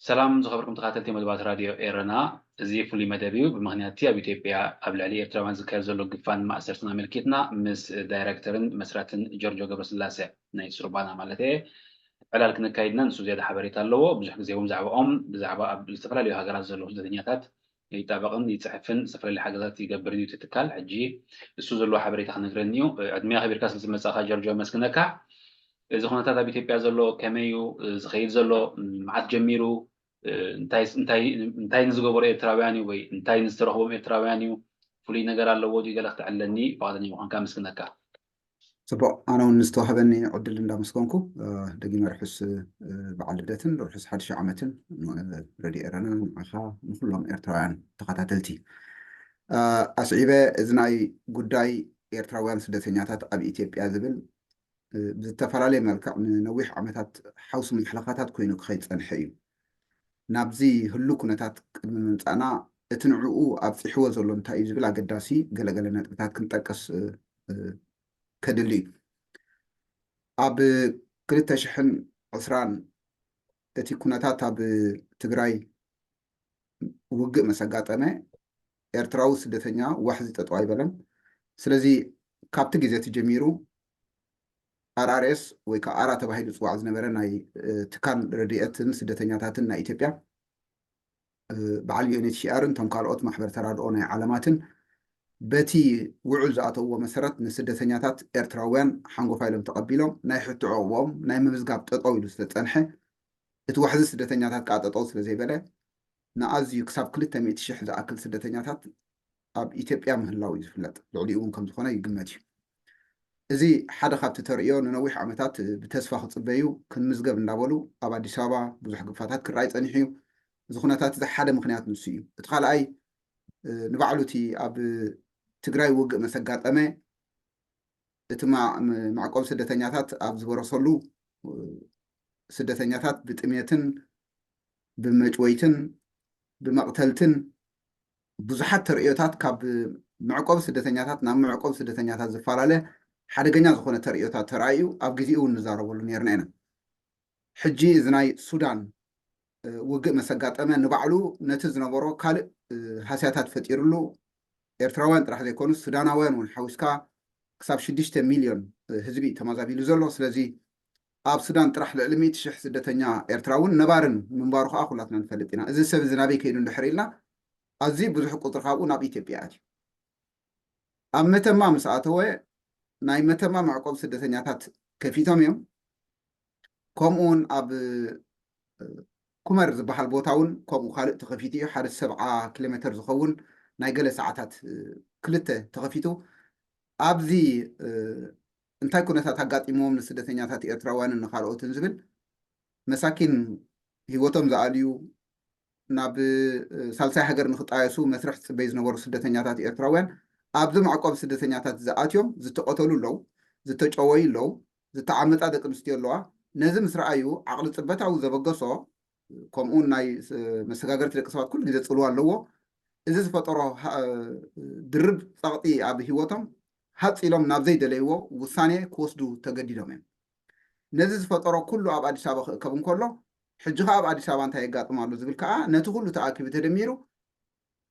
ሰላም ዝኸበርኩም ተኸታተልቲ መደባት ራድዮ ኤረና፣ እዚ ፍሉይ መደብ እዩ። ብምኽንያት እቲ ኣብ ኢትዮጵያ ኣብ ልዕሊ ኤርትራውያን ዝካየድ ዘሎ ግፋን ማእሰርትን ኣመልኪትና ምስ ዳይረክተርን መስራትን ጆርጆ ገብረስላሴ ናይ ሱርባና ማለት እየ ዕላል ክነካይድና፣ ንሱ ዝያዳ ሓበሬታ ኣለዎ። ብዙሕ ግዜ እውን ብዛዕባኦም ብዛዕባ ኣብ ዝተፈላለዩ ሃገራት ዘለዉ ስደተኛታት ይጣበቕን ይፅሕፍን ዝተፈላለዩ ሓገዛት ይገብርን እዩ እቲ ትካል። ሕጂ እሱ ዘለዎ ሓበሬታ ክነግረኒ እዩ። ዕድሜ ኣኽቢርካ ስለ ዝመጻኻ ጆርጆ የመስግነካ። እዚ ኩነታት ኣብ ኢትዮጵያ ዘሎ ከመይ እዩ ዝኸይድ ዘሎ? መዓስ ጀሚሩ? እንታይ እንታይ እንታይ ንዝገበሩ ኤርትራውያን እዩ ወይ እንታይ ንዝተረኽቦም ኤርትራውያን እዩ? ፍሉይ ነገር ኣለዎ ድዩ? ገለ ክትዕለኒ ፍቓደኛ ምዃንካ ኣመስግነካ። ጽቡቕ፣ ኣነ እውን ንዝተዋህበኒ ዕድል እንዳመስገንኩ፣ ደጊመ ርሑስ በዓል ልደትን ርሑስ ሓድሽ ዓመትን ንረድዮ ኤረና፣ ንዓኻ፣ ንኹሎም ኤርትራውያን ተኸታተልቲ። ኣስዒበ፣ እዚ ናይ ጉዳይ ኤርትራውያን ስደተኛታት ኣብ ኢትዮጵያ ዝብል ብዝተፈላለየ መልክዕ ንነዊሕ ዓመታት ሓውሲ ማሕለኻታት ኮይኑ ክኸይድ ጸንሐ እዩ። ናብዚ ህሉ ኩነታት ቅድሚ ምምጻእና እቲ ንዕኡ ኣብጺሕዎ ዘሎ እንታይ እዩ ዝብል ኣገዳሲ ገለገለ ነጥብታት ክንጠቅስ ከድሊ እዩ። ኣብ ክልተ ሽሕን ዕስራን እቲ ኩነታት ኣብ ትግራይ ውግእ መሰጋጠመ ኤርትራዊ ስደተኛ ዋሕዚ ጠጠው ኣይበለን። ስለዚ ካብቲ ግዜ እቲ ጀሚሩ ኣርኣርኤስ ወይ ከዓ ኣራ ተባሂሉ ዝፅዋዕ ዝነበረ ናይ ትካል ረድኤትን ስደተኛታትን ናይ ኢትዮጵያ በዓል ዩኤንኤችሲኣርን እቶም ካልኦት ማሕበር ተራድኦ ናይ ዓለማትን በቲ ውዑል ዝኣተውዎ መሰረት ንስደተኛታት ኤርትራውያን ሓንጎፋ ኢሎም ተቐቢሎም ናይ ሕቶ ዕቑቦም ናይ ምምዝጋብ ጠጠው ኢሉ ስለዝፀንሐ እቲ ዋሕዚ ስደተኛታት ከዓ ጠጠው ስለዘይበለ ንኣዝዩ ክሳብ ክልተ ሚእቲ ሽሕ ዝኣክል ስደተኛታት ኣብ ኢትዮጵያ ምህላው እዩ ዝፍለጥ። ልዕሊኡ እውን ከምዝኾነ ይግመት እዩ። እዚ ሓደ ካብቲ ተርእዮ ንነዊሕ ዓመታት ብተስፋ ክፅበዩ ክንምዝገብ እንዳበሉ ኣብ ኣዲስ ኣበባ ብዙሕ ግፋታት ክረኣይ ፀኒሑ እዩ። እዚ ኩነታት እዚ ሓደ ምክንያት ንሱ እዩ። እቲ ካልኣይ ንባዕሉ እቲ ኣብ ትግራይ ውግእ መሰጋጠመ እቲ መዕቆብ ስደተኛታት ኣብ ዝበረሰሉ ስደተኛታት ብጥሜትን ብመጭወይትን ብመቕተልትን ብዙሓት ተርእዮታት ካብ መዕቆብ ስደተኛታት ናብ መዕቆብ ስደተኛታት ዝፈላለ ሓደገኛ ዝኾነ ተርእዮታት ተራእዩ ኣብ ግዜኡ እውን ንዛረበሉ ነርና ኢና። ሕጂ እዚ ናይ ሱዳን ውግእ መሰጋጠመ ንባዕሉ ነቲ ዝነበሮ ካልእ ሃስያታት ፈጢርሉ ኤርትራውያን ጥራሕ ዘይኮኑ ሱዳናውያን እውን ሓዊስካ ክሳብ ሽዱሽተ ሚልዮን ህዝቢ ተመዛቢሉ ዘሎ። ስለዚ ኣብ ሱዳን ጥራሕ ልዕሊ ሚእቲ ሽሕ ስደተኛ ኤርትራ እውን ነባርን ምንባሩ ከዓ ኩላትና ንፈልጥ ኢና። እዚ ሰብ እዚ ናበይ ከይዱ እንድሕር ኢልና ኣዝዩ ብዙሕ ቁፅሪ ካብኡ ናብ ኢትዮጵያ ኣትዩ። ኣብ መተማ ምስ ኣተወ ናይ መተማ መዕቆብ ስደተኛታት ከፊቶም እዮም። ከምኡ እውን ኣብ ኩመር ዝበሃል ቦታ እውን ከምኡ ካልእ ተኸፊቱ እዩ። ሓደ ሰብዓ ኪሎ ሜተር ዝኸውን ናይ ገለ ሰዓታት ክልተ ተኸፊቱ ኣብዚ እንታይ ኩነታት ኣጋጢምዎም ንስደተኛታት ኤርትራውያንን ንካልኦትን ዝብል መሳኪን ህይወቶም ዝኣልዩ ናብ ሳልሳይ ሃገር ንክጣየሱ መስርሕ ዝፅበዩ ዝነበሩ ስደተኛታት ኤርትራውያን ኣብዚ መዕቆብ ስደተኛታት ዝኣትዮም ዝተቐተሉ ኣለዉ፣ ዝተጨወዩ ኣለዉ፣ ዝተዓመፃ ደቂ ኣንስትዮ ኣለዋ። ነዚ ምስ ረኣዩ ዓቕሊ ፅበታዊ ዘበገሶ ከምኡውን ናይ መሰጋገርቲ ደቂ ሰባት ኩሉ ግዜ ፅልዋ ኣለዎ። እዚ ዝፈጠሮ ድርብ ፀቕጢ ኣብ ህይወቶም ሃፅ ኢሎም ናብ ዘይደለይዎ ውሳኔ ክወስዱ ተገዲዶም እዮም። ነዚ ዝፈጠሮ ኩሉ ኣብ ኣዲስ ኣበባ ክእከብ እንከሎ ሕጂ ከዓ ኣብ ኣዲስ ኣበባ እንታይ የጋጥም ኣሎ ዝብል ከዓ ነቲ ኩሉ ተኣኪቡ ተደሚሩ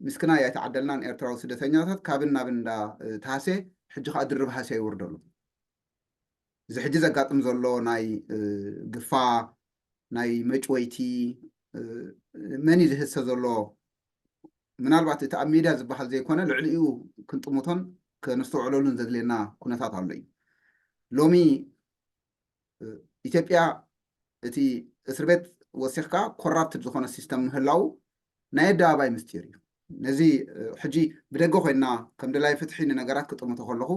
ምስክናይ ኣይተዓደልናን ኤርትራዊ ስደተኛታት ካብን ናብን እንዳ ተሃስየ ሕጂ ከዓ ድርብ ሃስያ ይወርደሉ። እዚ ሕጂ ዘጋጥም ዘሎ ናይ ግፋ ናይ መጭወይቲ መን እዩ ዝህሰ ዘሎ ምናልባት እቲ ኣብ ሜድያ ዝበሃል ዘይኮነ ልዕሊኡ ክንጥምቶን ከነስተውዕለሉን ዘድልየና ኩነታት ኣሎ እዩ። ሎሚ ኢትዮጵያ እቲ እስር ቤት ወሲኽካ ኮራፕትድ ዝኾነ ሲስተም ምህላው ናይ ኣደባባይ ምስጢር እዩ። ነዚ ሕጂ ብደገ ኮይና ከም ደላይ ፍትሒ ንነገራት ክጥምቶ ከለኹ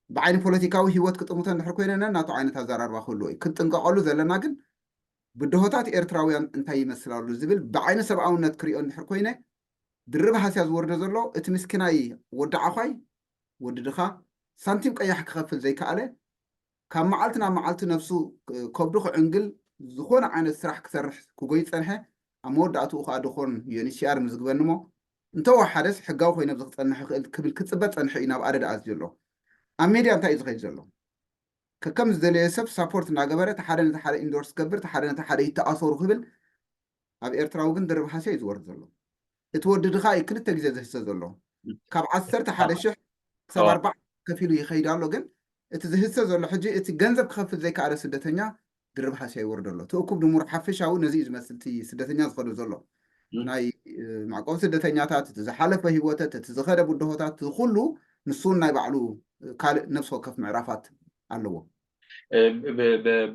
ብዓይኒ ፖለቲካዊ ህይወት ክጥምቶ እንድሕር ኮይነ ነናቱ ዓይነት ኣዘራርባ ክህልዎ እዩ። ክንጥንቀቐሉ ዘለና ግን ብድሆታት ኤርትራውያን እንታይ ይመስላሉ ዝብል ብዓይኒ ሰብኣውነት ክሪኦ እንድሕር ኮይነ ድርብ ሃስያ ዝወርዶ ዘሎ እቲ ምስኪናይ ወዲ ዓዃይ ወዲ ድኻ ሳንቲም ቀያሕ ክኸፍል ዘይከኣለ ካብ መዓልቲ ናብ መዓልቲ ነፍሱ ከብዱ ክዕንግል ዝኾነ ዓይነት ስራሕ ክሰርሕ ክጎይ ዝጸንሐ ኣብ መወዳእትኡ ከዓ ድኾን ዩኤንኤችሲኣር ምዝግበኒ እሞ እንተወሓደስ ሕጋዊ ኮይነ ኣብዚ ክጸንሕ ይኽእል ክብል ክጽበ ጸንሐ እዩ ናብ ኣደዳ ኣትዩ ዘሎ። ኣብ ሜድያ እንታይ እዩ ዝኸይድ ዘሎ? ከከም ዝደለየ ሰብ ሳፖርት እናገበረ እቲ ሓደ ነቲ ሓደ ኢንዶርስ ክገብር እቲ ሓደ ነቲ ሓደ ይተኣሰሩ ክብል ኣብ ኤርትራዊ ግን ድርብ ሃስያ እዩ ዝወርድ ዘሎ። እቲ ወዲ ድኻ እዩ ክልተ ግዜ ዝህሰ ዘሎ። ካብ ዓሰርተ ሓደ ሽሕ ክሳብ ኣርባዓ ከፊሉ ይኸይድ ኣሎ። ግን እቲ ዝህሰ ዘሎ ሕጂ እቲ ገንዘብ ክኸፍል ዘይከኣለ ስደተኛ ድርብ ሃስያ ይወርዶ ኣሎ። እቲ እኩብ ድሙር ሓፈሻዊ ነዚ እዩ ዝመስል እቲ ስደተኛ ዝኸዶ ዘሎ። ናይ መዕቆብ ስደተኛታት፣ እቲ ዝሓለፈ ህይወተት፣ እቲ ዝኸደ ብድሆታት፣ እቲ ኩሉ ንሱ እውን ናይ ባዕሉ ካልእ ነፍሲ ወከፍ ምዕራፋት ኣለዎ።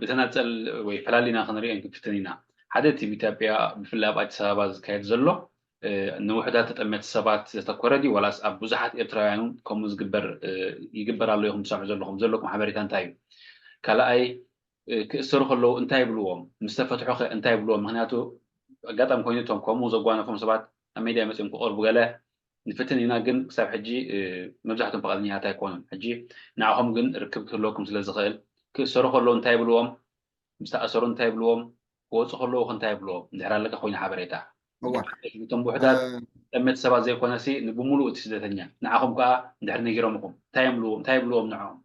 ብተናፀል ወይ ፈላሊና ክንሪኦ ክንፍትን ኢና። ሓደ እቲ ብኢትዮጵያ ብፍላይ ኣብ ኣዲስ ኣበባ ዝካየድ ዘሎ ንውሕዳት ተጠመቲ ሰባት ዘተኮረ ድዩ ዋላስ ኣብ ብዙሓት ኤርትራውያን እውን ከምኡ ዝግበር ይግበር ኣሎ ኢኹም ትሰምዑ ዘለኹም ዘለኩም ሓበሬታ እንታይ እዩ? ካልኣይ ክእሰሩ ከለዉ እንታይ ይብልዎም? ምስ ተፈትሑ ከ እንታይ ይብልዎም? ምክንያቱ ኣጋጣሚ ኮይኑ እቶም ከምኡ ዘጓነፎም ሰባት ኣብ ሜድያ መፅኦም ክቐርቡ ገለ ንፍትን ኢና፣ ግን ክሳብ ሕጂ መብዛሕቶም ፈቃደኛታት ኣይኮኑን። ሕጂ ንዓኹም ግን ርክብ ክህልወኩም ስለ ዝኽእል ክእሰሩ ከለዉ እንታይ ይብልዎም? ምስ ተኣሰሩ እንታይ ይብልዎም? ክወፁ ከለዉ ከ እንታይ ይብልዎም? እንድሕር ኣለካ ኮይኑ ሓበሬታ። እዋ። እቶም ውሕዳት ጠመቲ ሰባት ዘይኮነሲ ንብሙሉኡ እቲ ስደተኛ ንዓኹም ከዓ እንድሕር ነጊሮምኹም እንታይ ይብልዎም እንታይ ይብልዎም ንዕኦም?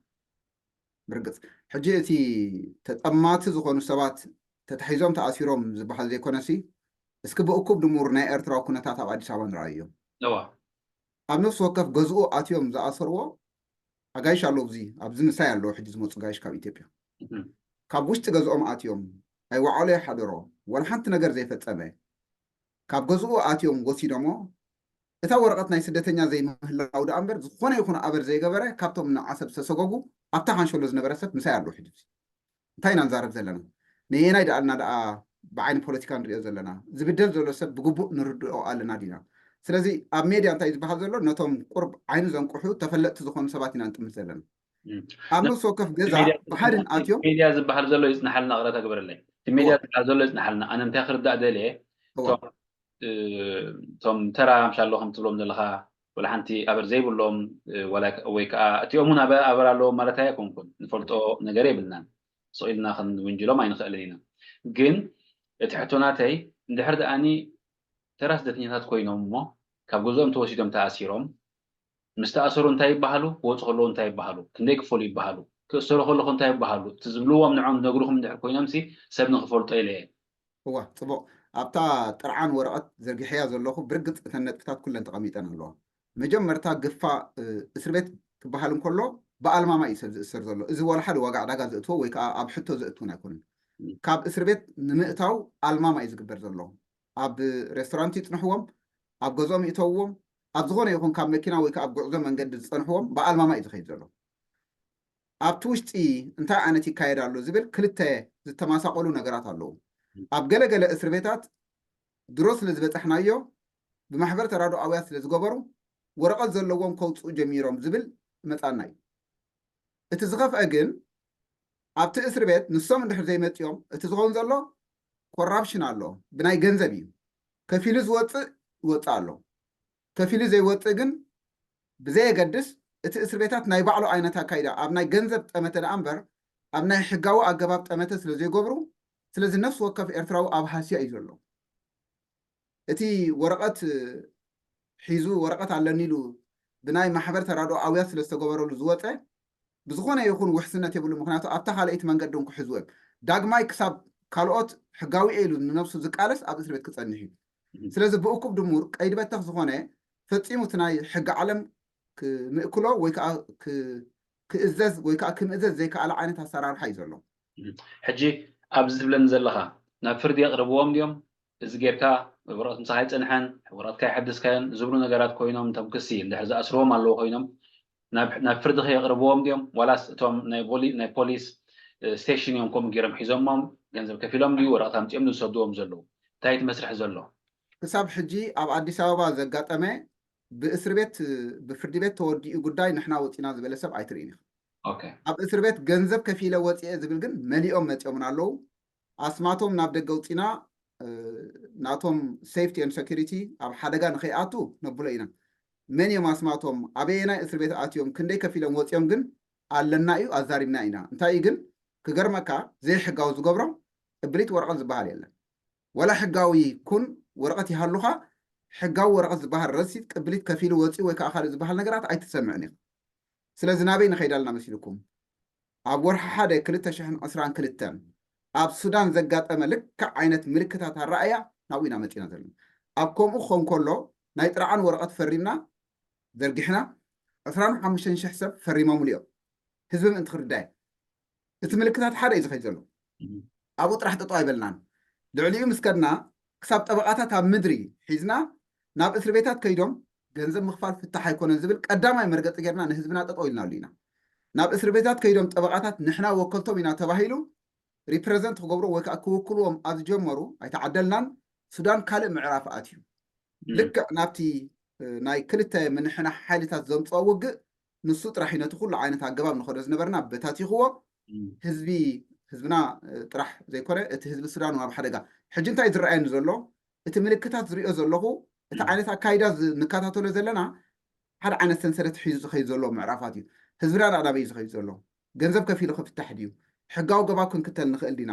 ብርግፅ ሕጂ እቲ ተጠማቲ ዝኾኑ ሰባት ተታሒዞም ተኣሲሮም ዝበሃል ዘይኮነሲ እስኪ ብእኩብ ድሙር ናይ ኤርትራዊ ኩነታት ኣብ ኣዲስ ኣበባ ንረኣዮ። እዋ። ኣብ ነፍሲ ወከፍ ገዝኡ ኣትዮም ዝኣሰርዎ ኣጋይሽ ኣለዉ። ኣብዚ ኣብዚ ምሳይ ኣለዉ ሕጂ ዝመፁ ጋይሽ ካብ ኢትዮጵያ ካብ ውሽጢ ገዝኦም ኣትዮም ኣይወዓሎ ይሓደሮ ወላ ሓንቲ ነገር ዘይፈፀመ ካብ ገዝኡ ኣትዮም ወሲዶሞ እታ ወረቐት ናይ ስደተኛ ዘይምህላው ደኣ እምበር ዝኾነ ይኹን ኣበር ዘይገበረ ካብቶም ንዓሰብ ዝተሰጎጉ ኣብታ ካንሸሎ ዝነበረ ሰብ ምሳይ ኣለዉ ሕጂ። እንታይ ኢና ንዛረብ ዘለና? ነየናይ ደኣ ኣልና ደኣ ብዓይኒ ፖለቲካ ንሪኦ ዘለና? ዝብደል ዘሎ ሰብ ብግቡእ ንርድኦ ኣለና ዲና? ስለዚ ኣብ ሜድያ እንታይ ዝበሃል ዘሎ ነቶም ቁርብ ዓይኑ ዘንቁሑ ተፈለጥቲ ዝኾኑ ሰባት ኢና ንጥምት ዘለና። ኣብ ነፍሲ ወከፍ ገዛ ብሓድን ኣትዮም ሜድያ ዝበሃል ዘሎ ይፅናሓልና ቅረታ ግበረለይ። እቲ ሜድያ ዝበሃል ዘሎ ይፅናሓልና። ኣነ እንታይ ክርዳእ ደልየ እቶም ተራ ምሻሎ ከም ትብሎም ዘለካ ወላ ሓንቲ ኣበር ዘይብሎም ወይ ከዓ እቲኦም እውን ኣበር ኣለዎም ማለት ኣይኮንኩን። ንፈልጦ ነገር የብልናን። ስቕ ኢልና ክንውንጅሎም ኣይንኽእልን ኢና። ግን እቲ ሕቶ ናተይ እንድሕር ደኣኒ ተራ ስደተኛታት ኮይኖም እሞ ካብ ገዝኦም ተወሲዶም ተኣሲሮም ምስ ተኣሰሩ እንታይ ይበሃሉ? ክወፁ ከለዉ እንታይ ይበሃሉ? ክንደይ ክፈሉ ይበሃሉ? ክእሰሩ ከለኹ እንታይ ይበሃሉ? እቲ ዝብልዎም ንዖም ዝነግሩኹም እንድሕር ኮይኖም ሲ ሰብ ንክፈልጦ ኢለ እየ። እዋ ፅቡቕ ኣብታ ጥርዓን ወረቐት ዘርጊሐያ ዘለኹ ብርግፅ እተን ነጥብታት ኩለን ተቐሚጠን ኣለዋ። መጀመርታ ግፋ እስር ቤት ክበሃል እንከሎ ብኣልማማ እዩ ሰብ ዝእሰር ዘሎ። እዚ ዋላ ሓደ ዋጋ ዕዳጋ ዘእትዎ ወይ ከዓ ኣብ ሕቶ ዘእትውን ኣይኮነን። ካብ እስር ቤት ንምእታው ኣልማማ እዩ ዝግበር ዘሎ። ኣብ ሬስቶራንት ይፅንሕዎም፣ ኣብ ገዝኦም ይእተውዎም፣ ኣብ ዝኾነ ይኹን ካብ መኪና ወይ ከዓ ኣብ ጉዕዞ መንገዲ ዝፀንሕዎም ብኣልማማ እዩ ዝኸይድ ዘሎ። ኣብቲ ውሽጢ እንታይ ዓይነት ይካየድ ኣሎ ዝብል ክልተ ዝተማሳቐሉ ነገራት ኣለዉ። ኣብ ገለ ገለ እስር ቤታት ድሮ ስለ ዝበፃሕናዮ ብማሕበር ተራድኦ ኣውያት ስለ ዝገበሩ ወረቐት ዘለዎም ከውፅኡ ጀሚሮም ዝብል መፃና እዩ። እቲ ዝኸፍአ ግን ኣብቲ እስር ቤት ንሶም እንድሕር ዘይመፅኦም እቲ ዝኸውን ዘሎ ኮራፕሽን ኣሎ። ብናይ ገንዘብ እዩ ከፊሉ ዝወፅእ ይወፅእ ኣሎ። ከፊሉ ዘይወፅእ ግን ብዘየገድስ እቲ እስር ቤታት ናይ ባዕሉ ዓይነት ኣካይዳ ኣብ ናይ ገንዘብ ጠመተ ደኣ እምበር ኣብ ናይ ሕጋዊ ኣገባብ ጠመተ ስለ ዘይገብሩ ስለዚ ነፍሲ ወከፍ ኤርትራዊ ኣብ ሃስያ እዩ ዘሎ። እቲ ወረቐት ሒዙ ወረቐት ኣለኒ ኢሉ ብናይ ማሕበር ተራድኦ ኣውያት ስለ ዝተገበረሉ ዝወፀ ብዝኾነ ይኹን ውሕስነት የብሉ። ምክንያቱ ኣብታ ካልኣይቲ መንገዲ እውን ክሕዝዎ እዮም። ዳግማይ ክሳብ ካልኦት ሕጋዊ እየ ኢሉ ንነብሱ ዝቃለስ ኣብ እስር ቤት ክፀንሕ እዩ። ስለዚ ብእኩብ ድሙር ቀይዲ በተኽ ዝኾነ ፈፂሙ እቲ ናይ ሕጊ ዓለም ክምእክሎ ወይ ከዓ ክእዘዝ ወይ ከዓ ክምእዘዝ ዘይከኣለ ዓይነት ኣሰራርሓ እዩ ዘሎ። ሕጂ ኣብዚ ትብለኒ ዘለኻ ናብ ፍርዲ የቕርብዎም ድዮም? እዚ ጌርካ ወረቐት ምሳኻ ኣይፀንሐን፣ ወረቐትካ ኣይሐደስካዮን ዝብሉ ነገራት ኮይኖም እቶም ክሲ እንድሕር ዝኣስርዎም ኣለዉ ኮይኖም ናብ ፍርዲ ከየቕርብዎም ድዮም ዋላስ እቶም ናይ ፖሊስ ስቴሽን እዮም ከምኡ ገይሮም ሒዞሞም ገንዘብ ከፊሎም ድዩ ወረቐት ኣምፂኦም ዝሰድዎም ዘለዉ? እንታይ እቲ መስርሕ ዘሎ? ክሳብ ሕጂ ኣብ ኣዲስ ኣበባ ዘጋጠመ ብእስር ቤት ብፍርዲ ቤት ተወዲኡ ጉዳይ ንሕና ወፂና ዝበለ ሰብ ኣይትርእን ኢኻ። ኦኬ ኣብ እስር ቤት ገንዘብ ከፊለ ወፂኤ ዝብል ግን መሊኦም መፂኦምን ኣለዉ። ኣስማቶም ናብ ደገ ውፂና ናቶም safety and security ኣብ ሓደጋ ንኸይኣቱ ነብሎ ኢና። መን እዮም ኣስማቶም? ኣበየናይ እስር ቤት ኣትዮም? ክንደይ ከፊሎም ወፂኦም ግን ኣለና እዩ፣ ኣዛሪብና ኢና። እንታይ እዩ ግን ክገርመካ ዘይሕጋዊ ዝገብሮም ቅብሊት ወረቐት ዝበሃል የለን። ወላ ሕጋዊ ኩን ወረቐት ይሃሉኻ፣ ሕጋዊ ወረቐት ዝበሃል ረሲት ቅብሊት ከፊሉ ወፂኡ ወይ ከዓ ካልእ ዝበሃል ነገራት ኣይትሰምዕን ኢኻ። ስለዚ ናበይ ንኸይድ ኣለና መሲልኩም? ኣብ ወርሒ ሓደ ክልተ ሽሕን ዕስራን ክልተን ኣብ ሱዳን ዘጋጠመ ልክዕ ዓይነት ምልክታት ኣረኣያ ናብኡ ኢና መፂና ዘለና። ኣብ ከምኡ ክኸውን ከሎ ናይ ጥርዓን ወረቐት ፈሪምና ዘርጊሕና ዕስራን ሓሙሽተን ሽሕ ሰብ ፈሪሞምሉ እዮም። ህዝቢ ምእንቲ ክርዳእ እቲ ምልክታት ሓደ እዩ ዝኸይድ ዘሎ። ኣብኡ ጥራሕ ጠጠው ኣይበልናን። ልዕሊኡ ምስ ከድና ክሳብ ጠበቓታት ኣብ ምድሪ ሒዝና ናብ እስር ቤታት ከይዶም ገንዘብ ምኽፋል ፍታሕ ኣይኮነን ዝብል ቀዳማይ መርገፂ ጌርና ንህዝብና ጠጠው ኢልናሉ ኢና። ናብ እስር ቤታት ከይዶም ጠበቓታት ንሕና ወከልቶም ኢና ተባሂሉ represent ክገብሩ ወይ ከዓ ክውክልዎም ኣብ ዝጀመሩ ኣይተዓደልናን። ሱዳን ካልእ ምዕራፍ ኣትዩ። ልክዕ ናብቲ ናይ ክልተ ምንሕናሕ ሓይልታት ዘምፅኦ ውግእ ንሱ ጥራሕ እዩ ነቲ ኩሉ ዓይነት ኣገባብ ንኸዶ ዝነበርና በታቲኽዎ። ህዝቢ ህዝብና ጥራሕ ዘይኮነ እቲ ህዝቢ ሱዳን እውን ኣብ ሓደጋ። ሕጂ እንታይ ዝረኣየኒ ዘሎ እቲ ምልክታት ዝሪኦ ዘለኹ እቲ ዓይነት ኣካይዳ ንከታተሎ ዘለና ሓደ ዓይነት ሰንሰለት ሒዙ ዝኸይድ ዘሎ ምዕራፋት እዩ። ህዝብና ናበይ እዩ ዝኸይድ ዘሎ? ገንዘብ ከፊሉ ክፍታሕ ድዩ? ሕጋዊ ገባብ ክንክተል ንኽእል ዲና?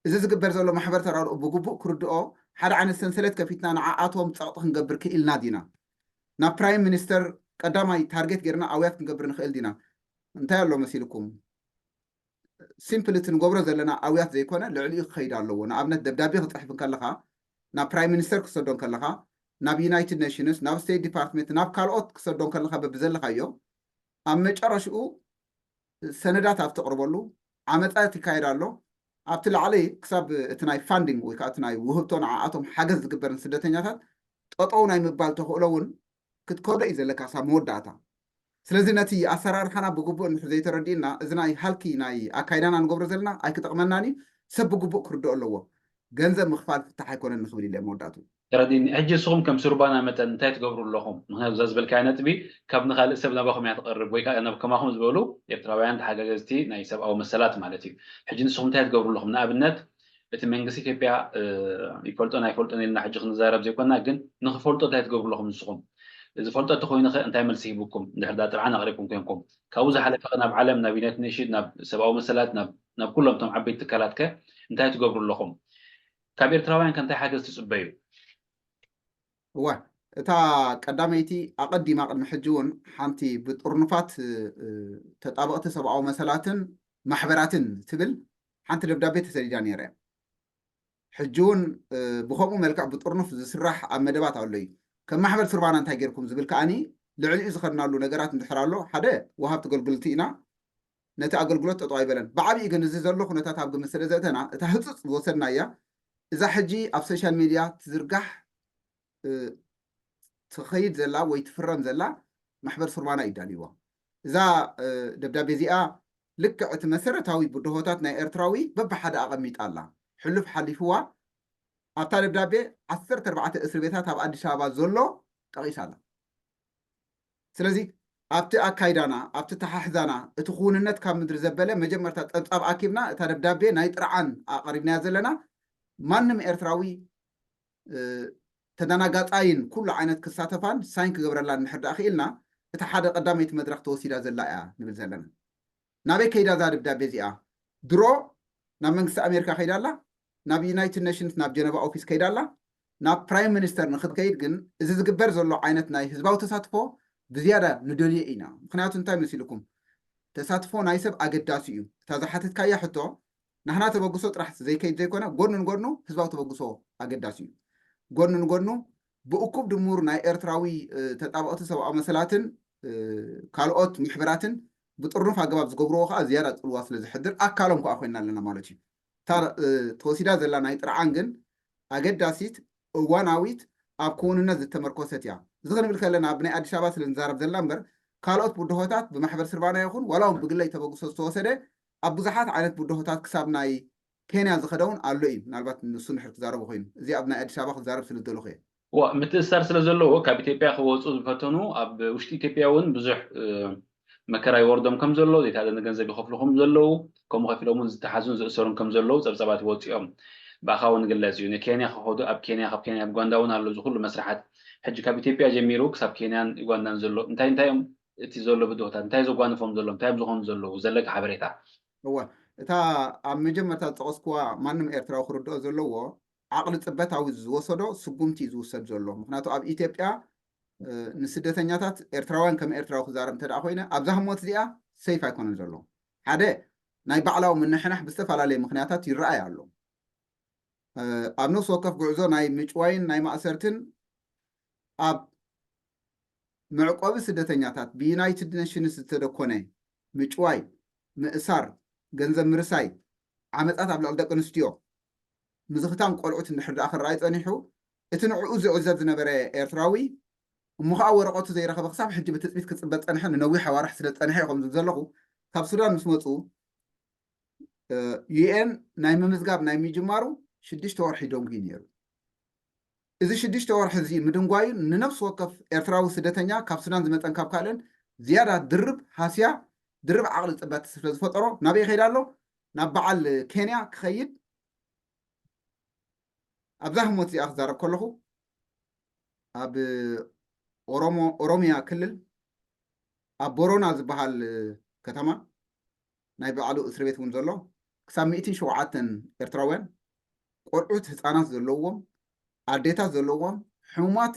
እዚ ዝግበር ዘሎ ማሕበር ተራድኦ ብግቡእ ክርድኦ ሓደ ዓይነት ሰንሰለት ከፊትና ንዓኣቶም ፀቕጢ ክንገብር ክኢልና ዲና? ናብ ፕራይም ሚኒስተር ቀዳማይ ታርጌት ጌርና ኣውያት ክንገብር ንኽእል ዲና? እንታይ ኣሎ መሲልኩም? ሲምፕል እቲ ንገብሮ ዘለና ኣውያት ዘይኮነ ልዕሊኡ ክኸይድ ኣለዎ። ንኣብነት ደብዳቤ ክፅሕፍ እንከለኻ ናብ ፕራይም ሚኒስተር ክሰዶ እንከለኻ ናብ ዩናይትድ ኔሽንስ ናብ ስቴት ዲፓርትመንት ናብ ካልኦት ክሰዶ እንከለኻ በብዘለኻዮ ኣብ መጨረሽኡ ሰነዳት ኣብ ተቕርበሉ ዓመፃ ይካየድ ኣሎ። ኣብቲ ላዕሊ ክሳብ እቲ ናይ ፋንዲንግ ወይ ከዓ እቲ ናይ ውህብቶ ንዓኣቶም ሓገዝ ዝግበር ንስደተኛታት ጠጠው ናይ ምባል ተኽእሎ እውን ክትከዶ እዩ ዘለካ ክሳብ መወዳእታ። ስለዚ ነቲ ኣሰራርሓና ብግቡእ እንድሕር ዘይተረዲእና እዚ ናይ ሃልኪ ናይ ኣካይዳና ንገብሮ ዘለና ኣይክጠቕመናን እዩ። ሰብ ብግቡእ ክርድኦ ኣለዎ። ገንዘብ ምኽፋል ፍታሕ ኣይኮነን ንኽብል ኢለ መወዳእቱ። ተረዲእኒ። ሕጂ ንስኹም ከም ሱርባና መጠን እንታይ ትገብሩ ኣለኹም? ምክንያቱ እዛ ዝበልካያ ነጥቢ ካብ ንኻልእ ሰብ ናባኹም እያ ትቐርብ ወይ ከዓ ናብ ከማኹም ዝበሉ ኤርትራውያን ተሓጋገዝቲ ናይ ሰብኣዊ መሰላት ማለት እዩ። ሕጂ ንስኹም እንታይ ትገብሩ ኣለኹም? ንኣብነት እቲ መንግስቲ ኢትዮጵያ ይፈልጦን ኣይፈልጦን ኢልና ሕጂ ክንዛረብ ዘይኮና፣ ግን ንክፈልጦ እንታይ ትገብሩ ኣለኹም ንስኹም? ዝፈልጦ እንተኮይኑ ከ እንታይ መልሲ ሂቡኩም? እንድሕር ዳ ጥርዓን ኣቕሪብኩም ኮንኩም፣ ካብኡ ዝሓለፈ ከ ናብ ዓለም፣ ናብ ዩናይትድ ኔሽን፣ ናብ ሰብኣዊ መሰላት፣ ናብ ኩሎም እቶም ዓበይቲ ትካላት ከ እንታይ ትገብሩ ኣለኹም? ካብ ኤርትራውያን ከ እንታይ ሓገዝ ትጽበዩ? እወ፣ እታ ቀዳመይቲ ኣቐዲማ ቅድሚ ሕጂ እውን ሓንቲ ብጥርኑፋት ተጣበቕቲ ሰብኣዊ መሰላትን ማሕበራትን ትብል ሓንቲ ደብዳቤ ተሰዲዳ ነይረ። ሕጂ እውን ብከምኡ መልክዕ ብጥርኑፍ ዝስራሕ ኣብ መደባት ኣሎ እዩ። ከም ማሕበር ሱርባና እንታይ ጌርኩም ዝብል ከዓኒ ልዕሊኡ ዝኸድናሉ ነገራት እንድሕር ኣሎ ሓደ ወሃብቲ ኣገልግሎት ኢና። ነቲ ኣገልግሎት ጠጠው ኣይበለን። ብዓብዩ ግን እዚ ዘሎ ኩነታት ኣብ ግምት ስለ ዘእተና እታ ህፁፅ ዝወሰድናያ እዛ ሕጂ ኣብ ሶሻል ሚድያ ትዝርጋሕ ትኸይድ ዘላ ወይ ትፍረም ዘላ ማሕበር ሱርባና እዩ ዳልይዋ። እዛ ደብዳቤ እዚኣ ልክዕ እቲ መሰረታዊ ብድሆታት ናይ ኤርትራዊ በብሓደ ኣቐሚጣ ኣላ። ሕሉፍ ሓሊፍዋ ኣብታ ደብዳቤ ዓሰርተ ኣርባዕተ እስር ቤታት ኣብ ኣዲስ ኣበባ ዘሎ ጠቒሳ ኣላ። ስለዚ ኣብቲ ኣካይዳና ኣብቲ ተሓሕዛና እቲ ክውንነት ካብ ምድሪ ዘበለ መጀመርታ ጸብጻብ ኣኪብና እታ ደብዳቤ ናይ ጥርዓን ኣቐሪብናያ ዘለና ማንም ኤርትራዊ ተደናጋጻይን ኩሉ ዓይነት ክሳተፋን ሳይን ክገብረላን እንድሕር ደኣ ክኢልና እታ ሓደ ቀዳመይቲ መድረኽ ተወሲዳ ዘላ እያ ንብል ዘለና። ናበይ ከይዳ እዛ ደብዳቤ እዚኣ? ድሮ ናብ መንግስቲ ኣሜሪካ ከይዳ ኣላ፣ ናብ ዩናይትድ ኔሽንስ ናብ ጀነቫ ኦፊስ ከይዳ ኣላ። ናብ ፕራይም ሚኒስተር ንክትከይድ ግን እዚ ዝግበር ዘሎ ዓይነት ናይ ህዝባዊ ተሳትፎ ብዝያዳ ንደልዮ ኢና። ምክንያቱ እንታይ መሲልኩም? ተሳትፎ ናይ ሰብ ኣገዳሲ እዩ። እታ ዝሓተትካያ ሕቶ ናህና ተበግሶ ጥራሕ ዘይከይድ ዘይኮነ ጎድኑ ንጎድኑ ህዝባዊ ተበግሶ ኣገዳሲ እዩ። ጎድኑ ንጎድኑ ብእኩብ ድሙር ናይ ኤርትራዊ ተጣበቕቲ ሰብኣዊ መሰላትን ካልኦት ምሕበራትን ብጥርኑፍ ኣገባብ ዝገብርዎ ከዓ ዝያዳ ፅልዋ ስለ ዝሕድር ኣካሎም ከዓ ኮይና ኣለና ማለት እዩ። እታ ተወሲዳ ዘላ ናይ ጥርዓን ግን ኣገዳሲት እዋናዊት ኣብ ክውንነት ዝተመርኮሰት እያ። እዚ ክንብል ከለና ኣብ ናይ ኣዲስ ኣበባ ስለ ንዛረብ ዘለና እምበር ካልኦት ብድሆታት ብማሕበር ስርባና ይኹን ዋላ እውን ብግለይ ተበግሶ ዝተወሰደ ኣብ ብዙሓት ዓይነት ብድሆታት ክሳብ ናይ ኬንያ ዝኸደ እውን ኣሎ እዩ። ምናልባት ንሱ ንድሕር ክዛረቦ ኮይኑ እዚ ኣብ ናይ ኣዲስ ኣበባ ክዛረብ ስለ ዝደለኹ እየ። ዋ ምትእስሳር ስለ ዘለዎ ካብ ኢትዮጵያ ክወፁ ዝፈተኑ ኣብ ውሽጢ ኢትዮጵያ እውን ብዙሕ መከራ ይወርዶም ከም ዘሎ፣ ዘይተኣደነ ገንዘብ ይኸፍሉ ከም ዘለዉ፣ ከምኡ ከፊሎም እውን ዝተሓዙን ዝእሰሩን ከም ዘለዉ ፀብፀባት ይወፅኦም። ብኣኻ እውን ግለፅ እዩ። ንኬንያ ክኸዱ ኣብ ኬንያ፣ ካብ ኬንያ ዩጋንዳ እውን ኣሎ እዚ ኩሉ መስርሓት። ሕጂ ካብ ኢትዮጵያ ጀሚሩ ክሳብ ኬንያን ዩጋንዳን ዘሎ እንታይ እንታይ እዮም እቲ ዘሎ ብድሆታት፣ እንታይ ዘጓንፎም ዘሎ፣ እንታይ እዮም ዝኾኑ ዘለዉ ዘለካ ሓበሬታ? እወ፣ እታ ኣብ መጀመርታ ዝጠቐስኩዋ ማንም ኤርትራዊ ክርድኦ ዘለዎ ዓቕሊ ጽበታዊ ዝወሰዶ ስጉምቲ እዩ ዝውሰድ ዘሎ። ምክንያቱ ኣብ ኢትዮጵያ ንስደተኛታት ኤርትራውያን ከም ኤርትራዊ ክዛረብ እንተ ኮይነ ኣብዛ ህሞት እዚኣ ሰይፍ ኣይኮነን ዘሎ። ሓደ ናይ ባዕላዊ ምንሕናሕ ብዝተፈላለየ ምክንያታት ይረኣይ ኣሎ። ኣብ ነፍሲ ወከፍ ጉዕዞ ናይ ምጭዋይን ናይ ማእሰርትን ኣብ መዕቆቢ ስደተኛታት ብዩናይትድ ኔሽንስ ዝተደኮነ ምጭዋይ፣ ምእሳር፣ ገንዘብ ምርሳይ፣ ዓመጻት ኣብ ልዕሊ ደቂ ኣንስትዮ፣ ምዝኽታን ቆልዑት እንድሕር ደኣ ክረኣይ ጸኒሑ፣ እቲ ንዕኡ ዝዕዘብ ዝነበረ ኤርትራዊ እሞ ኸኣ ወረቐቱ ዘይረኸበ ክሳብ ሕጂ ብትጽቢት ክጽበ ዝጸንሐ ንነዊሕ ኣዋርሕ ስለ ዝጸንሐ እዩ ከም ዝብል ዘለኹ። ካብ ሱዳን ምስ መጹ ዩኤን ናይ ምምዝጋብ ናይ ምጅማሩ ሽዱሽተ ወርሒ ደንጉዩ ነይሩ። እዚ ሽዱሽተ ወርሒ እዚ ምድንጓዩ ንነፍሲ ወከፍ ኤርትራዊ ስደተኛ ካብ ሱዳን ዝመጸን ካብ ካልእን ዝያዳ ድርብ ሃስያ ድርብ ዓቕሊ ጽበት ስለ ዝፈጠሮ ናበይ ይኸይድ ኣሎ? ናብ በዓል ኬንያ ክኸይድ ኣብዛ ህሞት እዚኣ ክዛረብ ከለኹ ኣብ ኦሮሞ ኦሮሚያ ክልል ኣብ ቦሮና ዝበሃል ከተማ ናይ ባዕሉ እስር ቤት እውን ዘሎ ክሳብ ሚእትን ሸውዓተን ኤርትራውያን ቆልዑት ህፃናት ዘለዎም ኣዴታት ዘለዎም ሕሙማት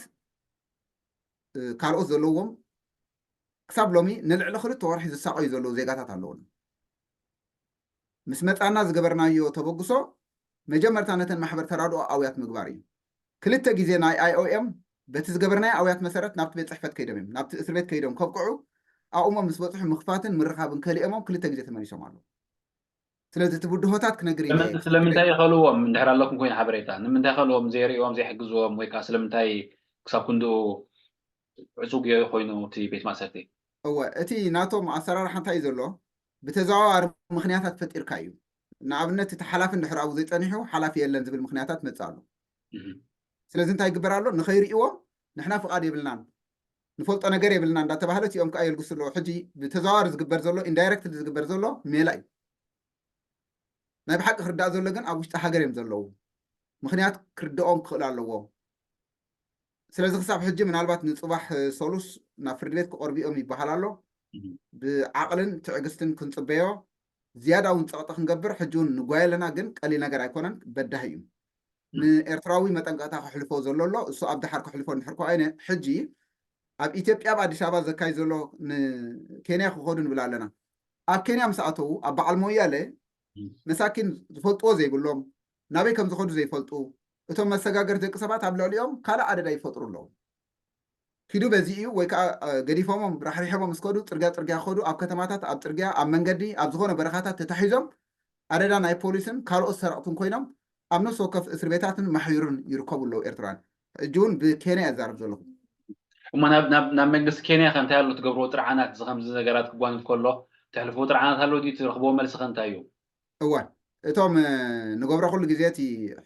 ካልኦት ዘለዎም ክሳብ ሎሚ ንልዕሊ ክልተ ወርሒ ዝሳቐዩ ዘለዉ ዜጋታት ኣለዉና። ምስ መጻና ዝገበርናዮ ተበግሶ መጀመርታ ነተን ማሕበር ተራድኦ ኣውያት ምግባር እዩ። ክልተ ግዜ ናይ ኣይኦኤም በቲ ዝገበርናዮ ኣውያት መሰረት ናብቲ ቤት ጽሕፈት ከይዶም እዮም ናብቲ እስር ቤት ከይዶም ከብቅዑ ኣኡሞ ምስ በጽሑ ምኽፋትን ምርኻብን ከሊኦሞም ክልተ ግዜ ተመሊሶም ኣለዉ። ስለዚ እቲ ብድሆታት ክነግር ኢለ እየ። ስለምንታይ ይኸልዎም እንድሕር ኣለኩም ኮይኑ ሓበሬታ ንምንታይ ይኸልዎም ዘይርእዎም ዘይሕግዝዎም ወይ ከዓ ስለምንታይ ክሳብ ክንድኡ ዕፁግ ኮይኑ እቲ ቤት ማእሰርቲ? እወ እቲ ናቶም ኣሰራርሓ እንታይ እዩ ዘሎ ብተዘዋዋሪ ምክንያታት ፈጢርካ እዩ። ንኣብነት እቲ ሓላፊ እንድሕር ኣብኡ ዘይፀኒሑ ሓላፊ የለን ዝብል ምክንያታት መፅእ ኣሎ። ስለዚ እንታይ ይግበር ኣሎ ንኸይርእዎም ንሕና ፍቓድ የብልናን ንፈልጦ ነገር የብልና እንዳተባህለ እቲኦም ከዓ የልግሱ ኣለዎ። ሕጂ ብተዘዋዋሪ ዝግበር ዘሎ ኢንዳይረክት ዝግበር ዘሎ ሜላ እዩ። ናይ ብሓቂ ክርዳእ ዘሎ ግን ኣብ ውሽጢ ሃገር እዮም ዘለዉ። ምክንያት ክርድኦም ክኽእል ኣለዎ። ስለዚ ክሳብ ሕጂ ምናልባት ንፅባሕ ሰሉስ ናብ ፍርዲ ቤት ክቐርቡ እዮም ይበሃል ኣሎ። ብዓቕልን ትዕግስትን ክንፅበዮ ዝያዳ እውን ፀቕጢ ክንገብር ሕጂ እውን ንጓየ ኣለና፣ ግን ቀሊል ነገር ኣይኮነን፣ በዳሂ እዩ። ንኤርትራዊ መጠንቀቕታ ከሕልፎ ዘሎ ኣሎ። እሱ ኣብ ደሓር ከሕልፎ እንድሕር ኮኣይነ ሕጂ ኣብ ኢትዮጵያ ኣብ ኣዲስ ኣበባ ዘካይ ዘሎ ንኬንያ ክኸዱ ንብል ኣለና። ኣብ ኬንያ ምስ ኣተዉ ኣብ በዓል ሞያለ መሳኪን ዝፈልጥዎ ዘይብሎም ናበይ ከም ዝኸዱ ዘይፈልጡ እቶም መሰጋገር ደቂ ሰባት ኣብ ልዕሊኦም ካልእ ኣደዳ ይፈጥሩ ኣለዉ። ኪዱ በዚ እዩ ወይ ከዓ ገዲፎሞም ራሕሪሖሞም እስከዱ ፅርግያ ፅርግያ ክኸዱ ኣብ ከተማታት ኣብ ፅርግያ ኣብ መንገዲ ኣብ ዝኾነ በረኻታት ተታሒዞም ኣደዳ ናይ ፖሊስን ካልኦት ሰረቕትን ኮይኖም ኣብ ነፍሲ ወከፍ እስር ቤታትን ማሕዩርን ይርከቡ ኣለዉ ኤርትራውያን። ሕጂ እውን ብኬንያ እዛረብ ዘለኹ። እሞ ናብ ናብ መንግስቲ ኬንያ ከ እንታይ ኣሎ ትገብርዎ ጥርዓናት እዚ ከምዚ ነገራት ክጓንፍ ከሎ ተሕልፍዎ ጥርዓናት ኣሎ ድዩ ትረኽብዎ መልሲ ከ እንታይ እዩ? እወ እቶም ንገብሮ ኩሉ ግዜ እቲ